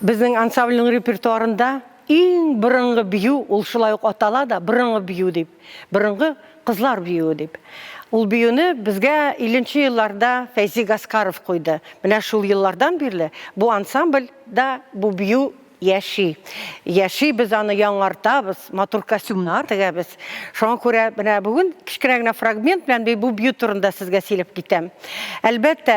Безнең ансамбльнең репертуарында иң борынгы бию, ул шулай ук атала да, борынгы бию дип, борынгы кызлар биюе дип. Ул биюне безгә 50 нче елларда Фәйзи Гаскаров куйды. Менә шул еллардан бирле бу ансамбльдә бу бию яши. Яши, без аны яңартабыз, матур костюмнар тегәбез. Шуңа күрә менә бүген кечкенә генә фрагмент белән бу бию турында сезгә сөйләп китәм. Әлбәттә,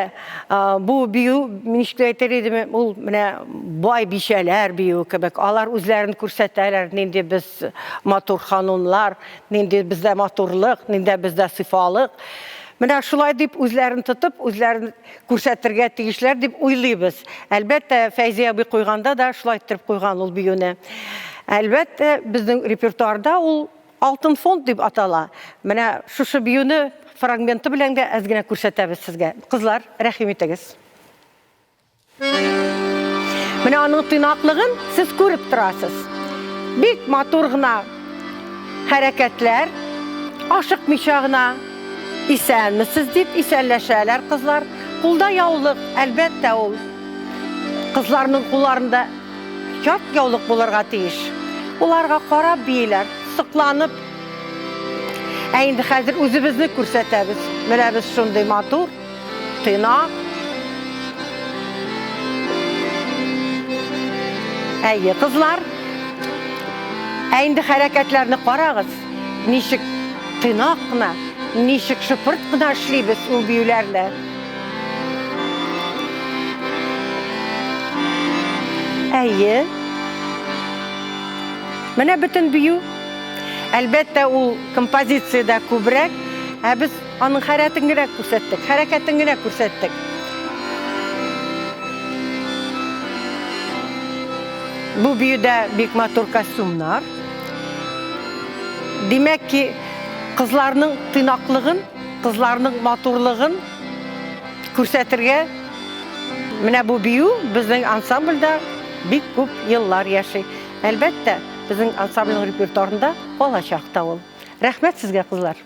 бу бию, ничек дип әйтер идем, ул менә бай бичәләр биюе кебек. Алар үзләрен күрсәтәләр, нинди без матур ханумлар, нинди бездә матурлык, нинди бездә сыйфалык. Менә шулай дип үзләрен тотып, үзләрен күрсәтергә тиешләр дип уйлыйбыз. Әлбәттә, Фәйзи абый куйганда да шулай иттереп куйган ул биюне. Әлбәттә, безнең репертуарда ул Алтын фонд дип атала. Менә шушы биюне фрагменты белән дә әз генә күрсәтәбез сезгә. Кызлар, рәхим итегез. Менә аның тыйнаклыгын сез күреп торасыз. Бик матур гына хәрәкәтләр, ашыкмыйча гына исәнмесез дип исәнләшәләр кызлар. Кулда яулык, әлбәттә, ул кызларның кулларында чат яулык булырга тиеш. Уларга карап бииләр, сокланып. Ә инде хәзер үзебезне күрсәтәбез. Менә без шундый матур. Тыйнак. Әйе, кызлар. Ә инде хәрәкәтләрне карагыз. Ничек тыйнак кына, ничек шыпырт кына эшлибез ул биюләрне. Әйе. Менә бөтен бию. Әлбәттә, ул композициядә күбрәк, ә без Аның хәрәтен генә күрсәттек, хәрәкәтен генә күрсәттек. Бу биюдә бик матур костюмнар. Димәк ки, кызларның тыйнаклыгын, кызларның матурлыгын күрсәтергә менә бу бию безнең ансамбльдә бик күп еллар яши. Әлбәттә, безнең ансамбльнең репертуарында калачак та ул. Рәхмәт сезгә, кызлар.